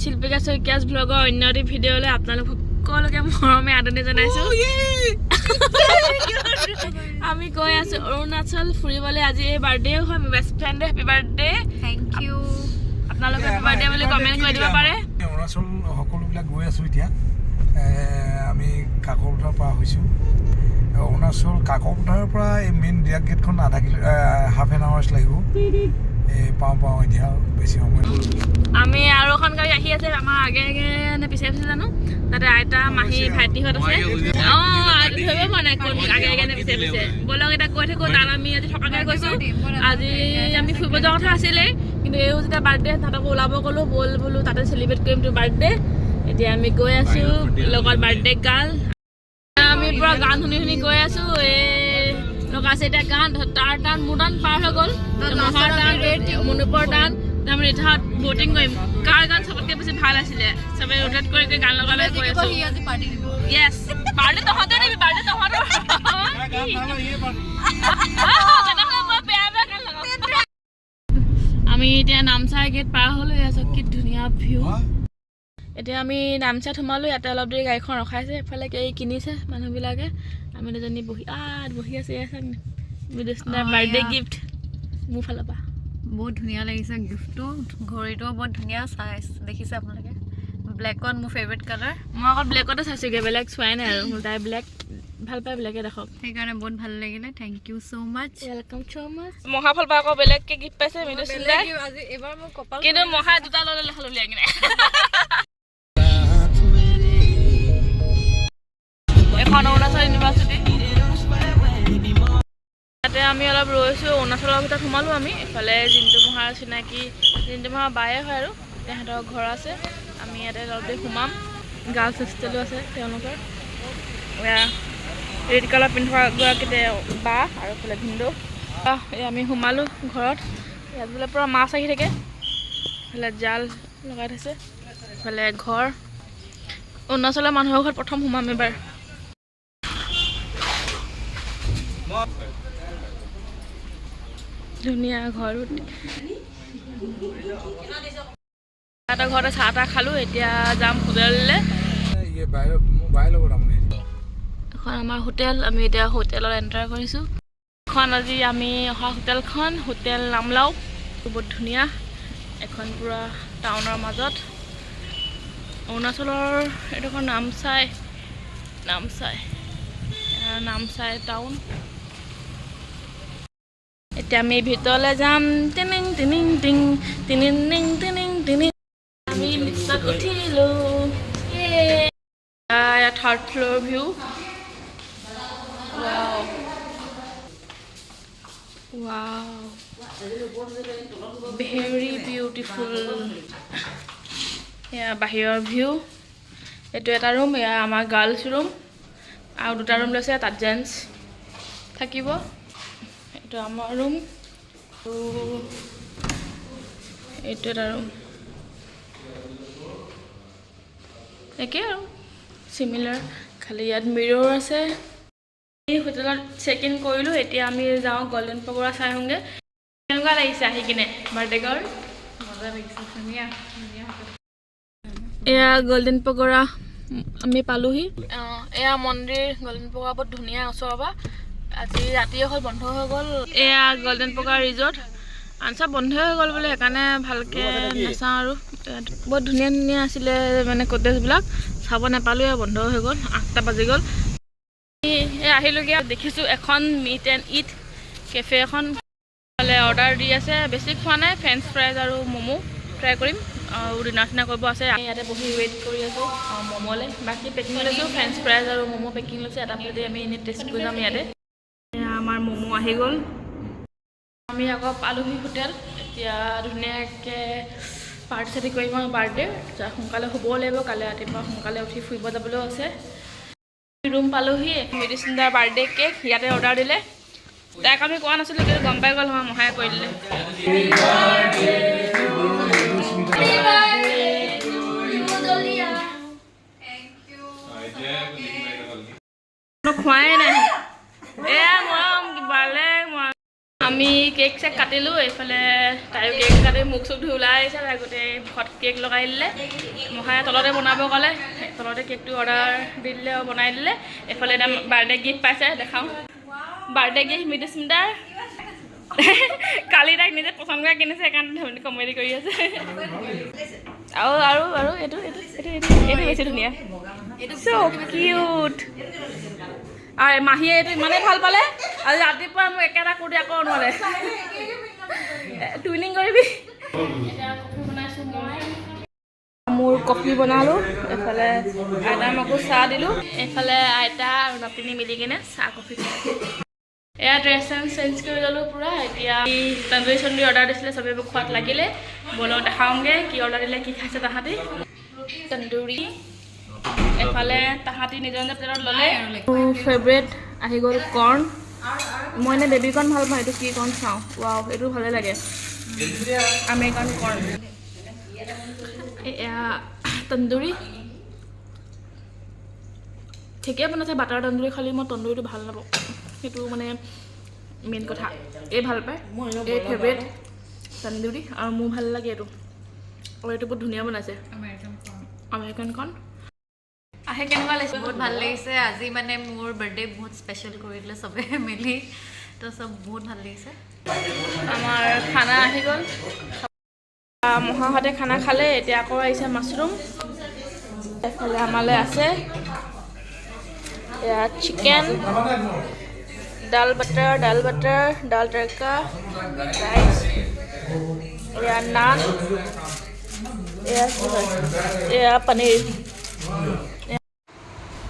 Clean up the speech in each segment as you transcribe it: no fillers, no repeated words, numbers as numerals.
শিল্পিকা শইকীয়াজ ব্লগৰ অন্য এটি ভিডিঅ'লৈ আপোনালোক সকলোকে মৰমে আদৰণি জনাইছোঁ। আমি গৈ আছোঁ অৰুণাচল ফুৰিবলৈ। আজি এই বাৰ্থডেও হয় মোৰ বেষ্ট ফ্ৰেণ্ডে। Happy birthday. Thank you. আপোনালোকে হেপী বাৰ্থডে বুলি কমেণ্ট কৰি দিব পাৰে। অৰুণাচল সকলোবিলাক গৈ আছোঁ এতিয়া। আমি কাকপথাৰ পাৰ হৈছোঁ। অৰুণাচল কাকপথাৰৰ পৰা এই মেইন ডিৰাক গেটখন আধা কিলো, হাফ এন আৱাৰ্ছ লাগিব। এই পাওঁ পাওঁ এতিয়া, বেছি সময় নাই। আমি আৰু এখন গাড়ী আহি আছে আমাৰ আগে আগে নে পিছে পিছে জানো। তাতে আইতা, মাহী, ভাইটিহঁত আছে। অঁ, ধৰিব পৰা নাই কোন আগে আগে নে পিছে পিছে। ব'লক, এতিয়া গৈ থাকোঁ তাত। আমি আজি থকাকৈ গৈছোঁ। আজি আমি ফুৰিব যোৱা কথা আছিলেই, কিন্তু এইও যেতিয়া বাৰ্থডে, তাহাঁতকো ওলাব ক'লো, ব'ল বোলো, তাতে চেলিব্ৰেট কৰিম তোৰ বাৰ্থডে। এতিয়া আমি গৈ আছোঁ, লগত বাৰ্থডে গাৰ্ল। আমি পুৰা গান শুনি শুনি গৈ আছোঁ। এই লগাইছে এতিয়া গান। তাৰ টান, মোৰ টান পাৰ হৈ গ'ল, মহাৰ টান, মনুপৰ টান। তাৰমানে এতিয়া ভোটিং কৰিম, কাৰ গান চবতকৈ বেছি ভাল আছিলে। চবে ৰোটেট কৰি কৰি গান লগাই লগাই গৈ আছোঁ। সি আজি পাৰ্টি দিব। য়েছ, বাৰ্থডে তহঁতে দিবি, বাৰ্থডে তহঁতৰ। তেনেহ'লে মই বেয়া বেয়া গান লগাম। আমি এতিয়া নামচাই গেট পাৰ হ'লো। এয়া চাওক, কি ধুনীয়া ভিউ। এতিয়া আমি নামচাইত সোমালো। ইয়াতে অলপ দেৰি গাড়ীখন ৰখাইছে। এফালে এই কিনিছে মানুহবিলাকে। আমি দুজনী বহি আত বহি আছে। এয়া চাওক, মৃদুস্মিতাৰ বাৰ্থডে গিফ্ট মোৰ ফালৰ পৰা। বহুত ধুনীয়া লাগিছে গিফ্টটো। ঘড়ীটোও বহুত ধুনীয়া চাইজ দেখিছে আপোনালোকে। ব্লেকত, মোৰ ফেভৰেট কালাৰ। মই অকল ব্লেকতে চাইছোগৈ, বেলেগ চোৱাই নাই আৰু। তাই ব্লেক ভাল পায়, ব্লেকে দেখক। সেইকাৰণে বহুত ভাল লাগিলে। Thank you so much. Welcome so much. মহা ফালৰ পৰা আকৌ বেলেগকে গিফ্ট পাইছে মৃদুস্মিতাই। আজি এইবাৰ মোৰ কপাল। কিন্তু মহাই দুটা লৈ ল'লে খালো উলিয়াই কিনে। এখন অৰুণাচল ইউনিভাৰ্চিটি। ইয়াতে আমি অলপ ৰৈছোঁ। অৰুণাচলৰ ভিতৰত সোমালোঁ আমি। এইফালে জিন্তু মহাৰ চিনাকি, জিন্তু মহাৰ বায়ে হয় আৰু তেহেঁতৰ ঘৰ আছে। আমি ইয়াতে অলপ দেৰি সোমাম। গাৰ্লছ হোষ্টেলো আছে তেওঁলোকৰ। এয়া ৰেড কালাৰ পিন্ধি থকা গৰাকী তেওঁ বা আৰু এইফালে ভিনদেউ। এই আমি সোমালোঁ ঘৰত। ইয়াত বোলে পূৰা মাছ আহি থাকে। এইফালে জাল লগাই থৈছে। এইফালে ঘৰ। অৰুণাচলৰ মানুহৰ ঘৰত প্ৰথম সোমাম এবাৰ। ধুনীয়া ঘৰ। এটা ঘৰতে চাহ তাহ খালোঁ। এতিয়া যাম হোটেললৈ। এখন আমাৰ হোটেল। আমি এতিয়া হোটেলত এণ্টাৰ কৰিছোঁ। এখন আজি আমি অহা হোটেলখন হোটেল নামলাও। বহুত ধুনীয়া এখন, পূৰা টাউনৰ মাজত। অৰুণাচলৰ এইডোখৰ নামচাই, নামচাই, নামচাই টাউন। এতিয়া আমি ভিতৰলৈ যাম। টিনিং টিনিং টিং টিনিং টিং টিনিং টিনিং। আমি লিফ্টত উঠিলোঁ। Third floor view. Wow, wow, very beautiful. এয়া বাহিৰৰ ভিউ। এইটো এটা ৰুম। এয়া আমাৰ গাৰ্লছ ৰুম। আৰু দুটা ৰুম লৈছে, তাত জেণ্টছ থাকিব। এইটো আমাৰ ৰুম আৰু এইটো এটা ৰুম। একেই আৰু চিমিলাৰ, খালি ইয়াত মিৰৰ আছে। এই হোটেলত চেক ইন কৰিলোঁ। এতিয়া আমি যাওঁ গল্ডেন পকোৰা চাই আহোঁগৈ। কেনেকুৱা লাগিছে আহি কিনে, বাৰ্থডে গাৰ্ল? মজা লাগিছে, ধুনীয়া ধুনীয়া। এয়া গল্ডেন পকোৰা আমি পালোহি। অঁ, এয়া মন্দিৰ গল্ডেন পকোৰা, বহুত ধুনীয়া ওচৰৰ পৰা। আজি ৰাতিয়ে হ'ল, বন্ধ হৈ গ'ল। এয়া গল্ডেন পকোৰা ৰিজৰ্ট। আন চব বন্ধ হৈ গ'ল বোলে, সেইকাৰণে ভালকৈ নাচাওঁ আৰু। ইয়াত বহুত ধুনীয়া ধুনীয়া আছিলে মানে কটেজবিলাক, চাব নাপালোৱে, বন্ধ হৈ গ'ল। 8টা বাজি গ'ল। এই আহিলোগৈ। দেখিছোঁ এখন মিট এণ্ড it cafe এখন। অৰ্ডাৰ দি আছে। বেছি খোৱা নাই, ফ্ৰেঞ্চ ফ্ৰাইজ আৰু ম'ম' ট্ৰাই কৰিম আৰু ডিনাৰ চিনাৰ কৰিব আছে। আমি ইয়াতে বহি ৱেইট কৰি আছোঁ ম'ম'লৈ। বাকী পেকিং লৈছোঁ, ফ্ৰেঞ্চ ফ্ৰাইজ আৰু ম'ম' পেকিং লৈছোঁ। এটা প্লেটে আমি এনেই টেষ্ট কৰি যাম ইয়াতে। এয়া আমাৰ ম'ম' আহি গ'ল। আমি আকৌ পালোহি হোটেল। এতিয়া ধুনীয়াকৈ পাৰ্টি চাৰ্টি কৰিম আৰু বাৰ্থডে। সোনকালে শুবও লাগিব, কাইলৈ ৰাতিপুৱা সোনকালে উঠি ফুৰিব যাবলৈও আছে। ৰুম পালোহি। মৃদুস্মিতাৰ বাৰ্থডে কেক ইয়াতে অৰ্ডাৰ দিলে। তাইক আমি কোৱা নাছিলোঁ, কিন্তু গম পাই গ'ল, আমাৰ মহাই কৰি দিলে। খোৱাই নাই। এয়া মৰম, বেলেগ মৰম। আমি কেক কেক চেক কাটিলোঁ। এইফালে তাইও কেক কাটি মুখ চুখ ধুই ওলাই আহিছে। তাই গোটেই মুখত কেক লগাই দিলে। মহাই তলতে বনাব ক'লে, তলতে কেকটো অৰ্ডাৰ দি দিলে আৰু বনাই দিলে। এইফালে এতিয়া বাৰ্থডে গিফ্ট পাইছে, দেখাওঁ। Birthday gift মৃদুস্মিতাৰ। কালি তাইক নিজে পচন্দ কৰি কিনিছে, সেইকাৰণে কমেডি কৰি আছে। আৰু আৰু আৰু এইটো এইটো এইটো এইটো এইটো বেছি ধুনীয়া, চ' কিউট। আৰু মাহীয়ে এইটো ইমানেই ভাল পালে, আজি ৰাতিপুৱা মোক একেটা কুৰ্তি আকৌ অনোৱালে। টুইনিং কৰিবি। এতিয়া কফি বনাইছোঁ মই। মোৰ কফি বনালোঁ, এইফালে আইতা মাকো চাহ দিলোঁ। এইফালে আইতা আৰু নাতিনী মিলি কিনে চাহ কফি খাই। এয়া ড্ৰেছ চেঞ্জ চেঞ্জ কৰি ল'লোঁ পূৰা। এতিয়া তন্দুৰী চন্দুৰী অৰ্ডাৰ দিছিলে, চবে খোৱাত লাগিলে। ব'লক দেখাওঁগৈ কি অৰ্ডাৰ দিলে, কি খাইছে তাহাঁতি। তন্দুৰী এফালে তাহাঁতি নিজৰ নিজৰ প্লেটত ল'লে। মোৰ ফেভৰেট আহি গ'ল কৰ্ণ। মই এনে বেবী কৰ্ণ ভাল পাওঁ। এইটো কি কৰ্ণ চাওঁ। ৱাও, এইটো ভালে লাগে, আমেৰিকান কৰ্ণ। এয়া তন্দুৰী ঠিকেই বনাইছে, বাটাৰ তন্দুৰী। খালি মই তন্দুৰীটো ভাল নাপাওঁ, সেইটো মানে মেইন কথা। এই ভাল পায়, এই ফেভৰেট তন্দুৰী আৰু মোৰ ভাল লাগে এইটো। আৰু এইটো বহুত ধুনীয়া বনাইছে। আমেৰিকান কৰ্ণ আহে। কেনেকুৱা লাগিছে? বহুত ভাল লাগিছে। আজি মানে মোৰ বাৰ্থডে বহুত স্পেচিয়েল কৰি দিলে চবে মিলি, তো চব বহুত ভাল লাগিছে। আমাৰ খানা আহি গ'ল। মহাহঁতে খানা খালে। এতিয়া আকৌ আহিছে মাছৰুম। এফালে আমালৈ আছে এয়া চিকেন, ডাল বাটাৰ, ডাল বাটাৰ, ডাল তড়কা, ৰাইচ, এয়া নান, এয়া কি হয়, এয়া পনীৰ।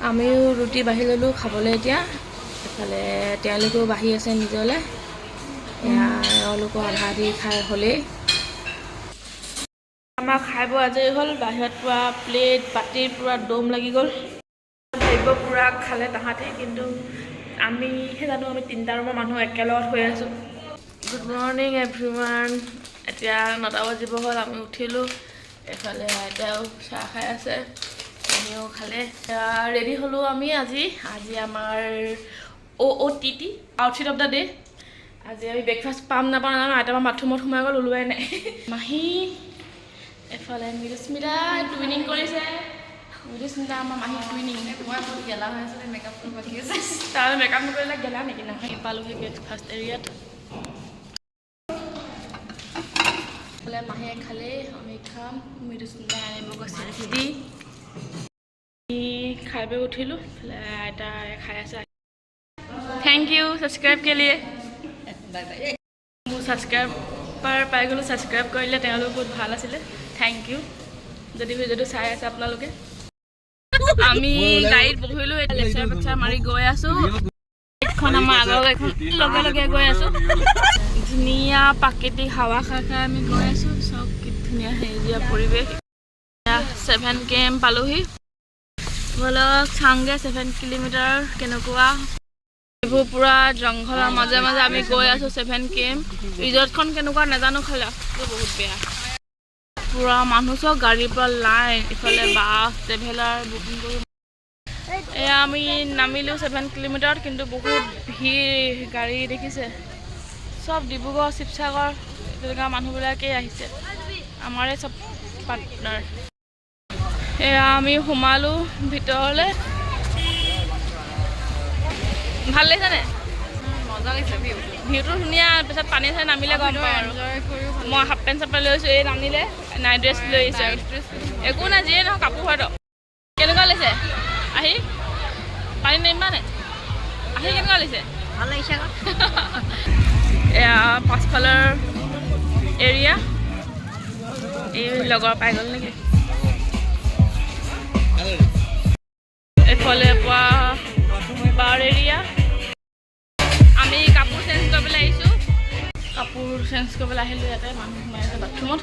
আমিও ৰুটি বাঢ়ি ল'লোঁ খাবলৈ। এতিয়া এফালে তেওঁলোকেও বাঢ়ি আছে নিজলৈ। এয়া এওঁলোকো আধা আধি খাই হ'লেই। আমাৰ খাই বৈ আজৰি হ'ল। বাহিৰত পূৰা প্লেট বাতিৰ পূৰা দম লাগি গ'ল। ভাবিব পূৰা খালে তাহাঁতি, কিন্তু আমিহে জানো, আমি তিনিটা ৰুমৰ মানুহ একেলগত হৈ আছোঁ। Good morning everyone. এতিয়া 9টা বাজিব হ'ল, আমি উঠিলোঁ। এইফালে আইতাও চাহ খাই আছে, আমিও খালে। ৰেডি হ'লোঁ আমি। আজি আজি আমাৰ OOTD, outfit of the day। আজি আমি ব্ৰেকফাষ্ট পাম নাপাওঁ নাজানো। আইতা আমাৰ বাথৰুমত সোমাই গ'ল, ওলোৱাই নাই। মাহী, এফালে মৃদুস্মিতা টুইনিং কৰিছে। মৃদুস্মিতা, আমাৰ মাহী টুইনিং। মই বহুত গেলা হৈ আছিলে, মেকআপ কৰিব বাকী আছে। তাৰ মেকআপ নকৰিলে গেলা নেকি? নহয়। পালোহি ব্ৰেকফাষ্ট এৰিয়াত। এইফালে মাহীয়ে খালেই, আমি খাম। মৃদুস্মিতা আনিব গৈছে ৰুটি। খাই বৈ উঠিলোঁ। ইফালে আইতাই খাই আছে। Thank U subscribe के लिए। Bye bye. মোৰ ছাবস্ক্ৰাইবাৰ পাই গ'লোঁ, ছাবস্ক্ৰাইব কৰিলে। তেওঁলোক বহুত ভাল আছিলে। Thank U যদি ভিডিঅ'টো চাই আছে আপোনালোকে। আমি গাড়ীত বহিলোঁ, লেকচাৰ পেকচাৰ মাৰি গৈ আছোঁ। এখন আমাৰ আগৰ গাড়ীখন লগে লগে গৈ আছোঁ। ধুনীয়া প্ৰাকৃতিক হাৱা খাই খাই আমি গৈ আছোঁ। চব কি ধুনীয়া সেউজীয়া পৰিৱেশ। 7 KM পালোহি। ব'লক চাওঁগৈ 7 কিলোমিটাৰ কেনেকুৱা। এইবোৰ পূৰা জংঘলৰ মাজে মাজে আমি গৈ আছোঁ। 7 KM ৰিজৰ্টখন কেনেকুৱা নাজানো, খালি ৰাস্তাটো বহুত বেয়া। পূৰা মানুহ চব গাড়ীৰ পৰা লাইন, ইফালে বাছ ট্ৰেভেলাৰ বুকিং কৰি। এয়া আমি নামিলোঁ 7 কিলোমিটাৰত, কিন্তু বহুত ভিৰ গাড়ী দেখিছে। চব ডিব্ৰুগড়, শিৱসাগৰ তেনেকুৱা মানুহবিলাকেই আহিছে, আমাৰে চব পাৰ্টনাৰ। এয়া আমি সোমালোঁ ভিতৰলৈ। ভাল লাগিছেনে? মজা লাগিছে ভিউ। ভিউটো ধুনীয়া। পিছত পানী চানী নামিলে গম পাওঁ আৰু। এনজয় কৰিও ভাল। মই হাফ পেণ্ট চাফ পেণ্ট লৈ আহিছোঁ, এই নানিলে, নাইট ড্ৰেছ লৈ আহিছে। আৰু একো নাই, যিয়ে নহয় কাপোৰ হয়তো। কেনেকুৱা লাগিছে আহি? পানী নামিবা নে? আহি কেনেকুৱা লাগিছে? ভাল লাগিছে আকৌ। এয়া পাছফালৰ এৰিয়া। এই লগৰ পাই গ'ল নেকি? এইফালে পোৱা বাৰ এৰিয়া। আমি কাপোৰ চেঞ্জ কৰিবলৈ আহিছোঁ। কাপোৰ চেঞ্জ কৰিবলৈ আহিলোঁ। ইয়াতে মানুহ সোমাই আছে বাথৰুমত।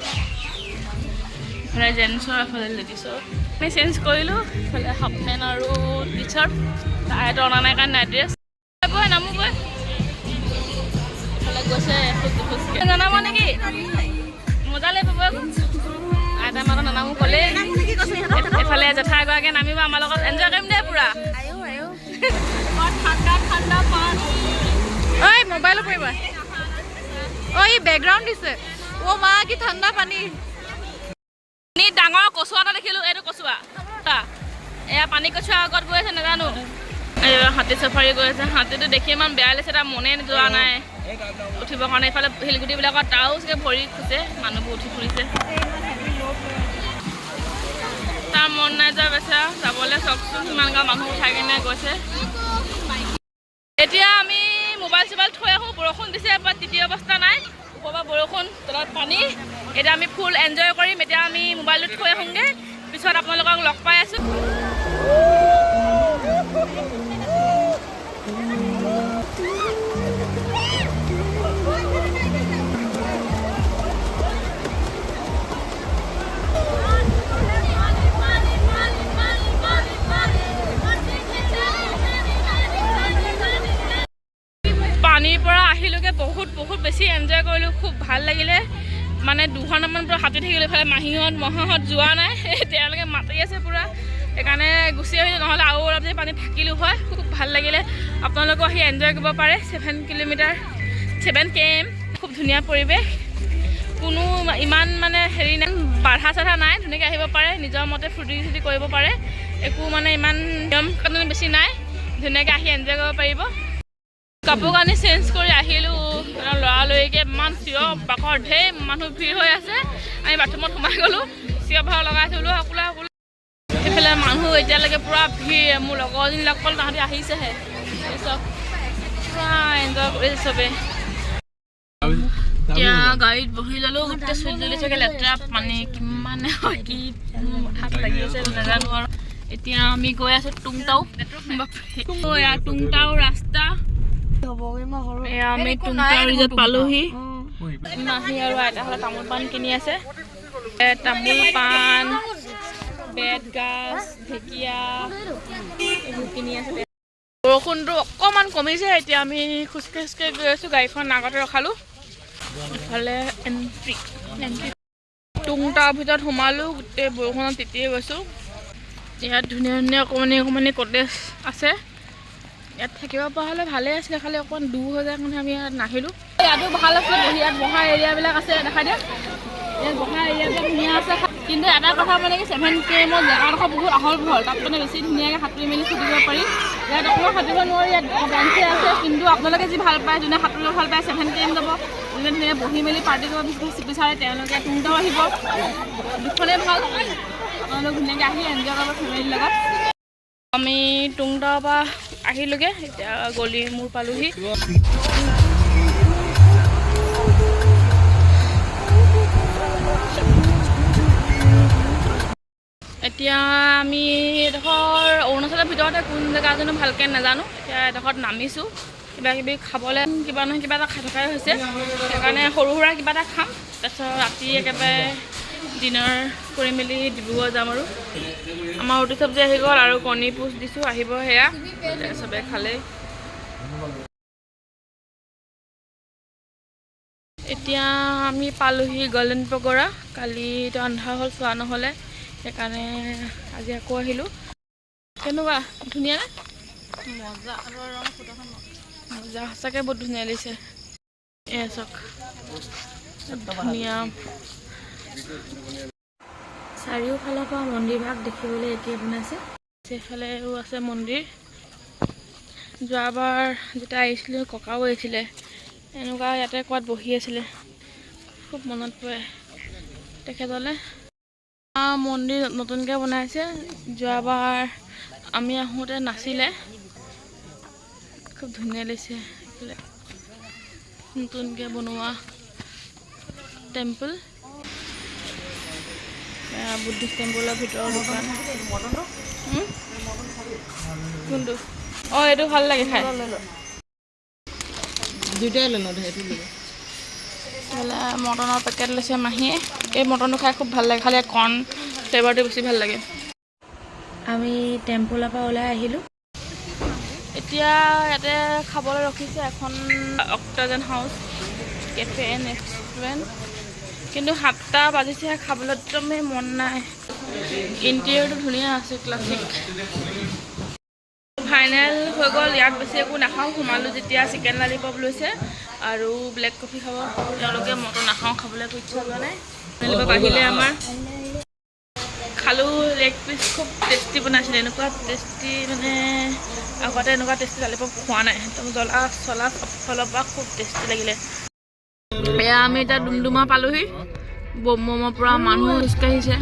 ইফালে জেণ্টছৰ, এফালে লেডিছৰ। আমি চেঞ্জ কৰিলোঁ। ইফালে হাফ পেণ্ট আৰু টি চাৰ্ট। তাইতো অনা নাই কাৰণে নাইট ড্ৰেছ। বৈ নামো গৈ। ইফালে গৈছে এখোজ দুখোজকৈ। নানামো নেকি? মজা লাগিব আকৌ। আইতা মাতত নানামো ক'লে। এফালে জেঠাই এগৰাকীয়ে নামিব আমাৰ লগত। এনজয় কৰিম দেই পূৰা। ঠাণ্ডা ঠাণ্ডা পানী। ঐ, মোবাইলো পৰিব। অ, ই বেকগ্ৰাউণ্ড দিছে। অ' মা, কি ঠাণ্ডা পানী! পানী ডাঙৰ কচুৱা এটা দেখিলোঁ। এইটো কচুৱা, এয়া পানী কচুৱা আগত গৈ আছে, নাজানো। এই হাতী চাফাৰী গৈ আছে। হাতীটো দেখি ইমান বেয়া লাগিছে, তাৰ মনে যোৱা নাই উঠিবৰ কাৰণে। ইফালে শিলগুটিবিলাকত তাও চাগে ভৰি খোজে, মানুহবোৰ উঠি ফুৰিছে। তাৰ মন নাই যোৱা বেচেৰা যাবলৈ। চাওকচোন, সিমান গাল মানুহ উঠাই কিনে গৈছে। এতিয়া আমি মোবাইল চোবাইল থৈ আহোঁ। বৰষুণ দিছে, বাট তিতি অৱস্থা নাই। ওপৰৰ পৰা বৰষুণ, তলত পানী। এতিয়া আমি ফুল এনজয় কৰিম। এতিয়া আমি মোবাইলটো থৈ আহোঁগৈ, পিছত আপোনালোকক লগ পাই আছোঁ। পানীৰ পৰা আহিলোগৈ। বহুত বহুত বেছি এনজয় কৰিলোঁ, খুব ভাল লাগিলে। মানে 2 ঘণ্টামান পূৰা সাঁতুৰি থাকিলোঁ। ইফালে মাহীহঁত মহাহঁত যোৱা নাই, তেওঁলোকে মাতি আছে পূৰা, সেইকাৰণে গুচি আহিলোঁ। নহ'লে আৰু অলপ দেৰি পানীত থাকিলোঁ হয়। খুব ভাল লাগিলে। আপোনালোকেও আহি এনজয় কৰিব পাৰে। 7 কিলোমিটাৰ, 7 km। খুব ধুনীয়া পৰিৱেশ। কোনো ইমান মানে হেৰি নাই, বাধা চাধা নাই। ধুনীয়াকৈ আহিব পাৰে, নিজৰ মতে ফূৰ্তি চুৰ্তি কৰিব পাৰে। একো মানে ইমান নিয়ম কানুন বেছি নাই। ধুনীয়াকৈ আহি এনজয় কৰিব পাৰিব। কাপোৰ কানি চেঞ্জ কৰি আহিলোঁ। লৰালৰিকৈ, ইমান চিঞৰ বাখৰ, ঢেৰ মানুহ ভিৰ হৈ আছে। আমি বাথৰুমত সোমাই গ'লোঁ, চিঞৰ বাখৰ লগাই থলোঁ সকলো সকলো। এইফালে মানুহ এতিয়ালৈকে পূৰা ভিৰ। মোৰ লগৰজনী লগ পালোঁ, তাহাঁতি আহিছেহে। এই চব পূৰা এনজয় কৰিছে চবে। এতিয়া গাড়ীত বহি ল'লোঁ। গোটেই চুলি তুলি চাগে লেতেৰা, পানী কিমান হয়, কি মাথাত লাগি আছে নাজানো আৰু। এতিয়া আমি গৈ আছোঁ টুংটাও। বাপৰে, এয়া টুংটাও ৰাস্তা। এয়া আমি টুংটাও ৰিজৰ্ট পালোহি। মাহী আৰু আইতাহঁতে তামোল পাণ কিনি আছে। তামোল পাণ, বেত গাজ, ঢেকীয়া এইবোৰ কিনি আছে। বৰষুণটো অকণমান কমিছে। এতিয়া আমি খোজকাঢ়ি খোজকাঢ়ি গৈ আছোঁ। গাড়ীখন আগতে ৰখালোঁ। ইফালে এণ্ট্ৰি এণ্ট্ৰি। টুংটাৰ ভিতৰত সোমালোঁ, গোটেই বৰষুণত তিতিয়ে গৈছোঁ। ইয়াত ধুনীয়া ধুনীয়া অকণমানি অকণমানি কটেজ আছে। ইয়াত থাকিব পৰা হ'লে ভালেই আছিলে, খালি অকণমান দূৰ হৈ যায় কাৰণে আমি ইয়াত নাহিলোঁ। ইয়াতো ভাল আছিলে বহি। ইয়াত বহা এৰিয়াবিলাক আছে, দেখাই দিয়া। ইয়াত বহা এৰিয়াবিলাক ধুনীয়া আছে। কিন্তু এটা কথা মানে কি, 7 kmৰ জেগাডোখৰ বহুত আহল বহল। তাত মানে বেছি ধুনীয়াকৈ সাঁতুৰি মেলি ফুৰিব পাৰি। ইয়াত অকণমান সাঁতুৰিব নোৱাৰি, ইয়াত বেঞ্চে আছে। কিন্তু আপোনালোকে যি ভাল পায়, যোনে সাঁতুৰিব ভাল পায় 7 km যাব, যোনে ধুনীয়াকৈ বহি মেলি পাৰ্টি কৰিব বিচাৰে তেওঁলোকে টুংটাও আহিব। দুখনেই ভাল। আপোনালোক ধুনীয়াকৈ আহি এনজয় কৰিব ফেমিলিৰ লগত। আমি টুংটাৰ পৰা আহিলোগৈ। এতিয়া গলি মোৰ পালোহি। এতিয়া আমি এডোখৰ অৰুণাচলৰ ভিতৰতে কোন জেগা জানো ভালকৈ নাজানো। এতিয়া এডোখৰত নামিছোঁ কিবা কিবি খাবলৈ। কিবা নহয় কিবা এটা খাই থকাই হৈছে, সেইকাৰণে সৰু সুৰা কিবা এটা খাম। তাৰপিছত ৰাতি একেবাৰে ডিনাৰ কৰি মেলি ডিব্ৰুগড় যাম। আৰু আমাৰ ৰুটি চব্জি আহি গ'ল আৰু কণী পোচ দিছোঁ, আহিব সেয়া। চবে খালে। এতিয়া আমি পালোহি গল্ডেন পগোডা। কালিতো আন্ধাৰ হ'ল, চোৱা নহ'লে, সেইকাৰণে আজি আকৌ আহিলোঁ। কেনেকুৱা, ধুনীয়া নে? মজা আৰু ৰং ফটোখন। মজা, সঁচাকৈ বহুত ধুনীয়া লাগিছে। এয়া চাওক, ধুনীয়া। চাৰিওফালৰ পৰা মন্দিৰভাগ দেখিবলৈ একে বনাইছে। সেইফালেও আছে মন্দিৰ। যোৱাবাৰ যেতিয়া আহিছিলোঁ, ককাও আহিছিলে, এনেকুৱা ইয়াতে ক'ৰবাত বহি আছিলে। খুব মনত পৰে তেখেতলৈ। মন্দিৰ নতুনকৈ বনাইছে, যোৱাবাৰ আমি আহোঁতে নাছিলে। খুব ধুনীয়া লাগিছে। এইফালে নতুনকৈ বনোৱা টেম্পল, বুদ্ধিষ্ট টেম্পলৰ ভিতৰৰ দোকান। হুম? কোনটো? অঁ, এইটো ভাল লাগে খাই। দুইটাই লৈ লওঁ, সেইটো লৈ। এইফালে মটনৰ পেকেট লৈছে মাহীয়ে। এই মটনটো খাই খুব ভাল লাগে, খালি কৰ্ণ ফ্লেভাৰটো বেছি ভাল লাগে। আমি টেম্পলৰ পৰা ওলাই আহিলোঁ। এতিয়া ইয়াতে খাবলৈ ৰখিছে এখন অক্টাজেন হাউচ কেফে এণ্ড ৰেষ্টুৰেণ্ট। কিন্তু 7টা বাজিছে, খাবলৈ একদমেই মন নাই। ইণ্টেৰিয়ৰটো ধুনীয়া আছে, ক্লাছিক। ফাইনেল হৈ গ'ল। ইয়াত বেছি একো নাখাওঁ। সোমালোঁ যেতিয়া চিকেন লালিপপ লৈছে আৰু ব্লেক কফি খাব তেওঁলোকে। মইতো নাখাওঁ, খাবলৈ একো ইচ্ছা যোৱা নাই। লালিপপ আহিলে আমাৰ, খালোঁ। লেগ পিচ খুব টেষ্টি বনাইছিলে। এনেকুৱা টেষ্টি মানে আগতে এনেকুৱা টেষ্টি লালিপপ খোৱা নাই। একদম জ্বলা চলা চবফালৰ পৰা খুব টেষ্টি লাগিলে। এয়া আমি এতিয়া ডুমডুমা পালোহি। বমমৰ পৰা মানুহ খোজকাঢ়িছে।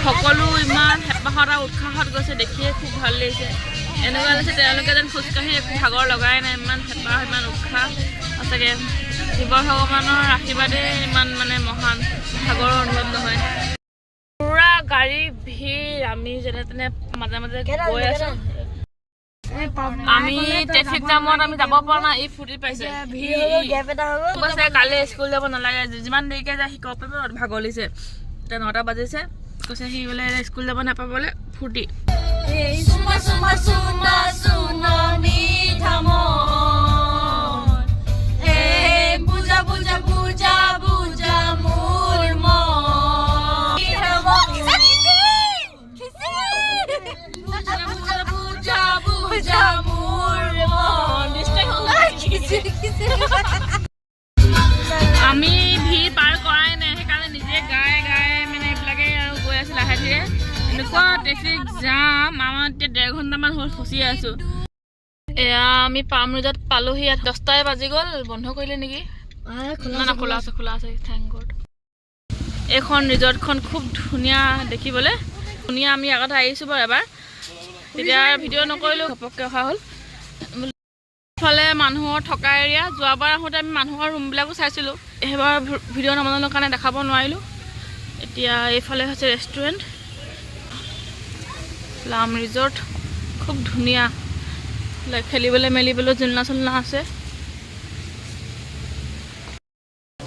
সকলো ইমান হেঁপাহত আৰু উৎসাহত গৈছে, দেখিয়ে খুব ভাল লাগিছে। এনেকুৱা লাগিছে তেওঁলোকে যেন খোজকাঢ়ি একো ভাগৰ লগাই নাই। ইমান হেঁপাহ, ইমান উৎসাহ। সঁচাকৈ শিৱ ভগৱানৰ আশীৰ্বাদেই ইমান মানে মহান, ভাগৰৰ অনুভৱ নহয়। পুৰা গাড়ী ভিৰ। আমি যেনে তেনে মাজে মাজে গৈ আছো। আমি ট্ৰেফিক জামত আমি যাব পৰা নাই। ই ফূৰ্তি পাইছে। কৈছে কালি স্কুল যাব নালাগে, যিমান দেৰিকে যায় শিকাব পাৰিব। ভাগৰ লাগিছে। এতিয়া 9টা বাজিছে। কৈছে সি বোলে স্কুল যাব নাপাবলৈ ফূৰ্তি। চুমা চুমা চুমা চুনা মিঠা মন, হে বুজা বুজা বুজা বুজা মোৰ মন, বুজা বুজা বুজা বুজা মোৰ মন। আমি ভিৰ পাৰ কৰাই নাই, সেইকাৰণে নিজে গাই গাই মানে এইবিলাকে আৰু গৈ আছো লাহে ধীৰে। এনেকুৱা ট্ৰেফিক জাম, আমাৰ এতিয়া 1.5 ঘণ্টামান হ'ল ফচি আছো। এয়া আমি পাম ৰিজৰ্ট পালোহি। ইয়াত 10টাই বাজি গ'ল। বন্ধ কৰিলে নেকি? না না, খোলা আছে, খোলা আছে, thank god. এইখন ৰিজৰ্টখন খুব ধুনীয়া দেখিবলৈ, ধুনীয়া। আমি আগতে আহিছোঁ বাৰু এবাৰ, তেতিয়া ভিডিঅ' নকৰিলোঁ, ঘপককৈ অহা হ'ল। ইফালে মানুহৰ থকা এৰিয়া। যোৱাবাৰ আহোঁতে আমি মানুহৰ ৰুমবিলাকো চাইছিলোঁ। সেইবাৰ ভিডিঅ' নবনালোঁ কাৰণে দেখাব নোৱাৰিলোঁ। এতিয়া এইফালে হৈছে ৰেষ্টুৰেণ্ট। প্লাম ৰিজৰ্ট খুব ধুনীয়া। লাইক খেলিবলৈ মেলিবলৈ জোলনা চোলনা আছে।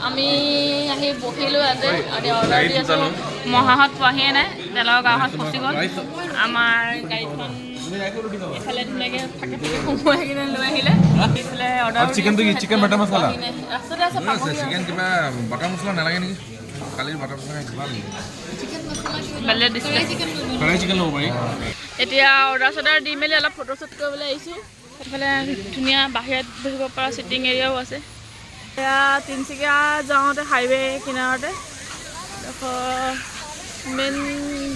আমি আহি বহিলোঁ ইয়াতে। এতিয়া অৰ্ডাৰ দি আছোঁ। মহাহঁত পোৱাহিয়ে নাই, তেওঁলোকৰ গাঁৱত ফচি গ'ল। আমাৰ গাড়ীখন এইফালে ধুনীয়াকৈ ফাঁকে ফাঁকে সোমোৱাই কিনে লৈ আহিলে। এইফালে অৰ্ডাৰ। চিকেনটো কি? চিকেন বাটাৰ মছলা? ৰাস্তাতে আছে, পাবহি। চিকেন কিবা বাটাৰ মছলা নালাগে নেকি? কালিৰ বাটাৰ মছলা খাই ভাল। বেলেগ ডিছকাছ। কঢ়াই চিকেন ল'ব পাৰি। এতিয়া অৰ্ডাৰ চৰ্ডাৰ দি মেলি অলপ ফটো শ্বুট কৰিবলৈ আহিছোঁ। সেইফালে ধুনীয়া বাহিৰত বহিব পৰা চিটিং এৰিয়াও আছে। এয়া তিনিচুকীয়া যাওঁতে হাইৱে কিনাৰতে মেইন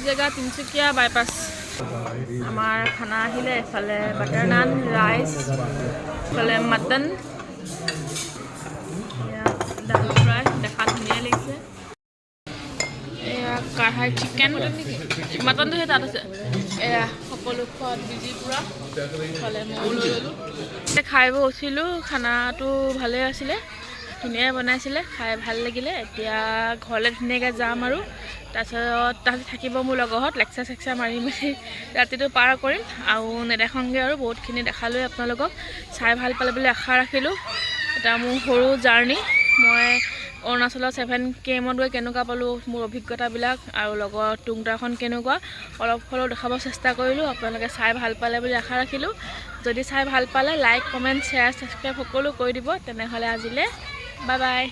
জেগা, তিনিচুকীয়া বাইপাছ। আমাৰ খানা আহিলে। এফালে বাটাৰ নান, ৰাইচ, এফালে মাটন, এয়া দাল ফ্ৰাই, দেখাত ধুনীয়া লাগিছে। এয়া কাঢ়াই চিকেন, মাটনটো সেই তাত আছে। এয়া সকলো খোৱাত বিজি পূৰা। ইফালে ময়ো লৈ ল'লোঁ। খাই বৈ উঠিলোঁ। খানাটো ভালেই আছিলে, ধুনীয়াই বনাইছিলে, খাই ভাল লাগিলে। এতিয়া ঘৰলৈ ধুনীয়াকৈ যাম আৰু তাৰপিছত তাত থাকিব মোৰ লগৰ ঘৰত। লেকচাৰ চেকচাৰ মাৰি মেলি ৰাতিটো পাৰ কৰিম আৰু নেদেখাওঁগৈ আৰু। বহুতখিনি দেখালোৱে আপোনালোকক। চাই ভাল পালে বুলি আশা ৰাখিলোঁ। এটা মোৰ সৰু জাৰ্ণি, মই অৰুণাচলৰ 7 কেএমত গৈ কেনেকুৱা পালোঁ, মোৰ অভিজ্ঞতাবিলাক আৰু লগত টুংটাংখন কেনেকুৱা, অলপ হ'লেও দেখাব চেষ্টা কৰিলোঁ। আপোনালোকে চাই ভাল পালে বুলি আশা ৰাখিলোঁ। যদি চাই ভাল পালে লাইক, কমেণ্ট, শ্বেয়াৰ, ছাবস্ক্ৰাইব সকলো কৰি দিব। তেনেহ'লে আজিলৈ বাই বাই।